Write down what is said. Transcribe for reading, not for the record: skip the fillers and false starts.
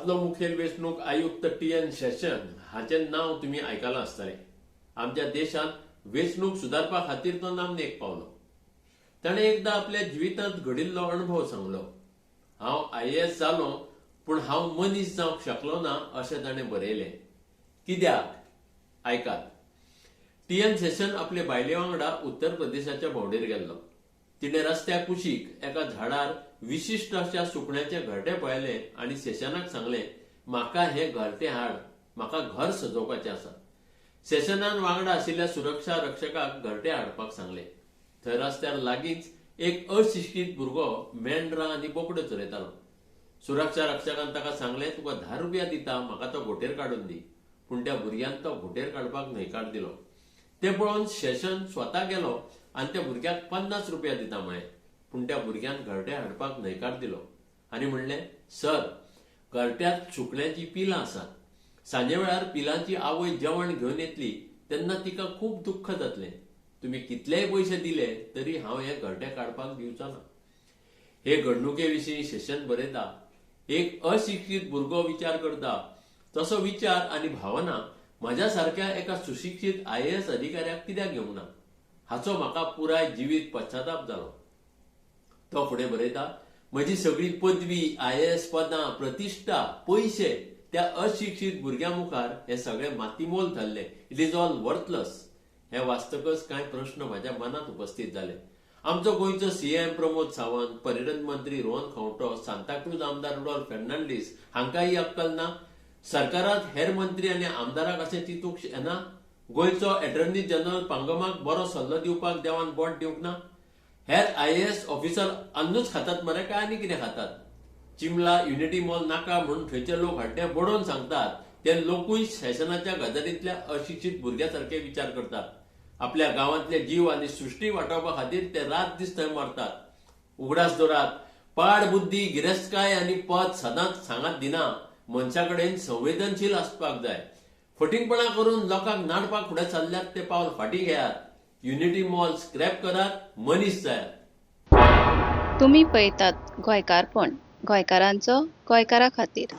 आदलो मुखेल वेंचणूक आयुक्त टी एन शेषन हाचें नांव तुमी आयकलां आसतलें. आमच्या देशांत वेंचणूक सुदारपा खातीर तो नामनेक पावलो. ताणें एकदां आपल्या जिवितांत घडिल्लो अणभव सांगलो. हांव आयएएस जालों पूण हांव मनीस जावंक शकलो ना अशें ताणें बरयलें. कित्याक? आयकात. टी एन शेषन आपले बायले वांगडा उत्तर प्रदेशाच्या भोंवडेर गेल्लो. तिणें रस्त्या कुशीक एका झाडार विशिश्ट अशा सुकण्याचें घरटें पळयलें आनी शेषनाक सांगलें, म्हाका हें घरटें हाड, म्हाका घर सजोवपाचें आसा. शेषनान वांगडा आशिल्ल्या सुरक्षा रक्षकाक घरटें हाडपाक सांगलें. थंय रस्त्यार लागींच एक अशिक्षीत भुरगो मेंढरां आनी बोकड्यो चरयतालो. सुरक्षा रक्षकान ताका सांगलें, तुका 10 रुपया दिता, म्हाका तो घोंटेर काडून दी. पूण त्या भुरग्यान तो घोंटेर काडपाक न्हयकार दिलो. तें पळोवन शेषन स्वता गेलो आनी त्या भुरग्याक 50 रुपया दिता म्हळें. पूण त्या भुरग्यान घरटें हाडपाक न्हयकार दिलो आनी म्हणलें, सर, घरट्यांत सुकण्याचीं पिलां आसात. सांजे वेळार पिलांची आवय जेवण घेवन येतली तेन्ना तिका खूब दुख्ख जातलें. तुमी कितलेय पयशे दिले तरी हांव हें घरटें काडपाक दिवचो ना. हे घडणुके विशीं शेषन बरयता, एक अशिक्षीत भुरगो विचार करता तसो विचार आनी भावना म्हज्या सारक्या एका सुशिक्षीत आयएएस अधिकाऱ्याक कित्याक घेवंक ना हाचो म्हाका पुराय जिवीत पश्चाताप जालो. तो फुडें बरयता, म्हजी सगळी पदवी, आयएएस पदां, प्रतिश्ठा, पयशे त्या अशिक्षीत भुरग्यां मुखार हें सगळें मातीमोल थारलें. It is all worthless. हें वाचतकच कांय प्रस्न म्हज्या मनांत उपस्थित जाले. आमचो गोंयचो सीएम प्रमोद सावंत, पर्यटन मंत्री रोहन खंवटो, सांताक्रूज आमदार रुडॉल्फ फेर्नांडीस हांकां ही अक्कल ना? सरकारांत हेर मंत्री आनी आमदाराक अशें चिंतूंक येना? गोंयचो एटर्नी जनरल पांगमाक बरो सल्लो दिवपाक देवान बोट दिवंक ना? हेर आयएएस ऑफिसर अन्नूच खातात मरे काय आनी कितें खातात? चिमला युनिटी मॉल नाका म्हणून थंयचे लोक हड्डें बडोवन सांगतात ते लोकूय शेशनाच्या गजालींतल्या अशिक्षीत भुरग्या सारके विचार करतात. आपल्या गांवांतले जीव आनी सृश्टी वाटावपा खातीर ते रात दीस थंय मरतात. उगडास दवरात, पाड बुद्धी, गिरेस्तकाय आनी पद सदांच सांगात दिना. मनशा कडेन संवेदनशील आसपाक जाय. फटींगपणा करून लोकांक नाडपाक फुडें सरल्यात ते पावल फाटीं घेयात. युनिटी मॉल स्क्रॅप करात, मनीस जायात. तुमी पळयतात गोंयकारपण, गोंयकारांचो गोंयकारा खातीर.